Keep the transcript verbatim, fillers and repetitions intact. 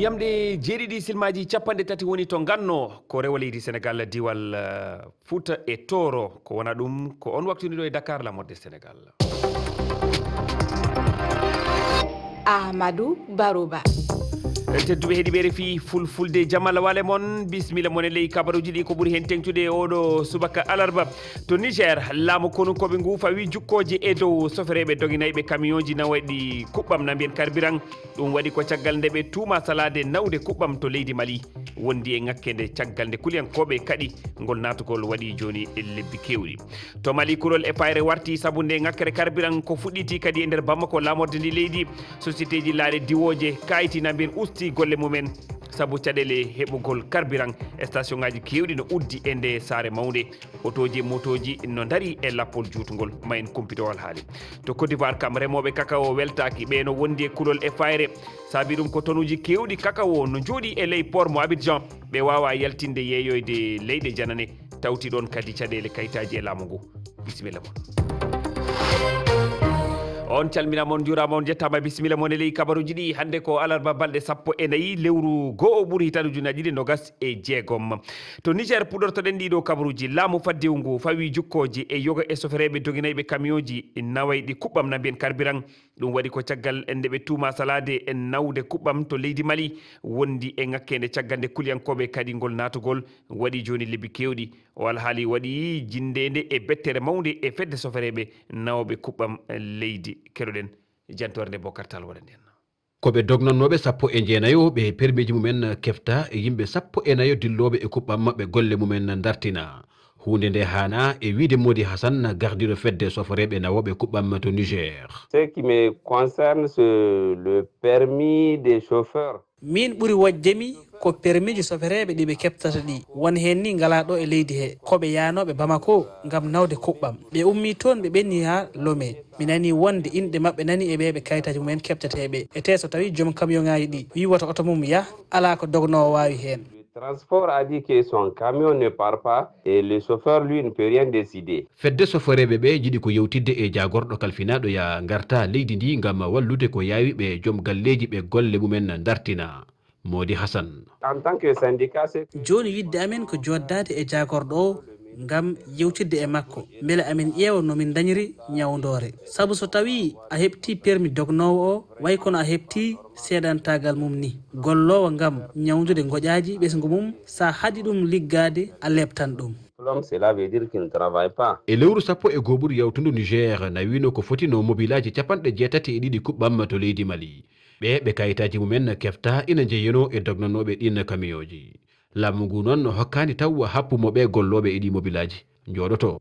Ɗamɗe jeeɗiɗi silmaaji capanɗe tati woni to Nganno, ko rewo leydi Senegal, diwal, eh, Fuuta e Tooro. Ko wona ɗum, ko on waktu ni ɗo e Dakar, lamorde Senegal. Ahmadou Barouba. Tedduɓe heɗiɓe R F I Fulfulde, jamal wale mon, bisimilla mon e ley kabaruji ɗi. Ko ɓuri hen teŋtude e oɗo subaka alarba, to Niger, laamu konunkooɓe ngu fawi jukkooje e dow sofereeɓe doginayɓe kamiyonji na waɗi kuɓɓam na mbiyen carburant. Ɗum waɗi ko caggal nde ɓe tuuma salaade nawde kuɓɓam to leydi Mali, wondi e ŋakkere caggal nde kuliyankooɓe kaɗi ngol naatugol waɗi jooni e lebbi keewɗi. To Mali, kulol e fayre warti sabu nde ŋakkere carburant ko fuɗɗiti kadi e nder Bamako, laamorde ndi leydi. Sociétéji laaɗe diwooje kaayti na mbiyen usti golle mumen sabu caɗeele heɓugol carburant. Station ngaji keewɗi no uddi e nde saare mawnde. Otooji e motooji no ndarii e lappol juutngol. Ma en kumpito alhaali. To Côte d'Ivoire kam, remooɓe kakao weltaaki. Ɓe no wondi e kulol e fayre. Saabi ɗum ko tonuuji keewɗi kakao no njooɗii e ley port mo Abidjan. Ɓe waawaa yaltinde yeeyoyde leyɗe janane. Tawti ɗoon kadi caɗeele kayitaaji e laamu ngu. Bisimilla mon. On calminaama, on njuuraama, on njettaama. Bisimilla mon e ley kabaruuji ɗi. Hannde ko alarba, balɗe sappo e nayi lewru goo, ɓuri hitaande ujunnaaji ɗiɗi nogas e jeegom. To Niger puɗortoɗen ɗiɗo kabaruuji. Laamu faddewu ngu fawi jukkooje e yoga e sofereeɓe doginayɓe kamiyonji nawayɗi kuɓɓam na mbiyen carburant. Ɗum waɗi ko caggal nde ɓe tuuma salaade e nawde kuɓɓam to leydi Mali, wondi e ŋakkeende caggal nde kuliyankooɓe kaɗi ngol naatugol waɗi jooni lebbi keewɗi. O alhaali waɗi jinndeende e bettere mawnde e fedde sofereeɓe nawooɓe kuɓɓam leydi. Keɗoɗen jantoore nde Bokar Tall waɗani en. Ko ɓe dognannooɓe sappo e jeenayo ɓe permiiji mumen kefta e yimɓe sappo e nayo dillooɓe e kuɓɓam maɓɓe golle mumen dartina. Huunde nde haana e wiyde Modi Hassan, gardiiɗo fedde soforeeɓe nawooɓe kuɓɓam to Niger. Ce qui me concerne, c'est le permis des chauffeurs. Miin ɓuri wojde mi ko permiiji sofereeɓe ɗi ɓe keɓtata ɗi. Won heen ni ngalaa ɗo e leydi he. Ko ɓe yahnooɓe Bamako ngam nawde kuɓɓam. Ɓe ummii toon, ɓe ɓenni haa Lomé. Mi nanii wonde inɗe maɓɓe nanii e ɓee ɓe kayitaaji mumen keɓteteeɓe. Etee so tawii joom kamiyoŋaaji ɗi wii wota oto mum yah, alaa ko dognoowo waawi heen. Le transport a dit que son camion ne part pas et le chauffeur, lui, ne peut rien décider. Fedde soforeeɓe ɓe jiɗi ko yewtidde e jaagorɗo kalfinaaɗo ya ngarta leydi ndi ngam wallude ko yaawi ɓe joom galleeji ɓe golle mumen dartina. Modi Hassan. En tant que syndicat, c'est Jooni yiɗde amen ko jooɗdaade e jaagorɗo o ngam yewtidde e makko, mbele amin ƴeewa no min ndañiri ñawndoore. Sabu so tawii a heɓtii permi dognoowo o, way kono a heɓtii seedantaagal mum ni. Golloowo ngam ñawndude ngoƴaaji ɓesngu mum, so a haɗi ɗum liggaade, a leeptan ɗum. Diplôme, cela veut dire qu'il ne travaille pas. E lewru sappo e gooɓuru yawtundu, Niger nawino ko foti no mobilaaji capanɗe jeetati e ɗiɗi kuɓɓam to leydi Mali. Ɓe ɓe kayitaaji mumen kefta ina njeyenoo e dognanooɓe ɗiin kamiyooji. Laamu ngu noon hokkaani taw happu mo ɓee gollooɓe e ɗii mobilaaji njooɗotoo.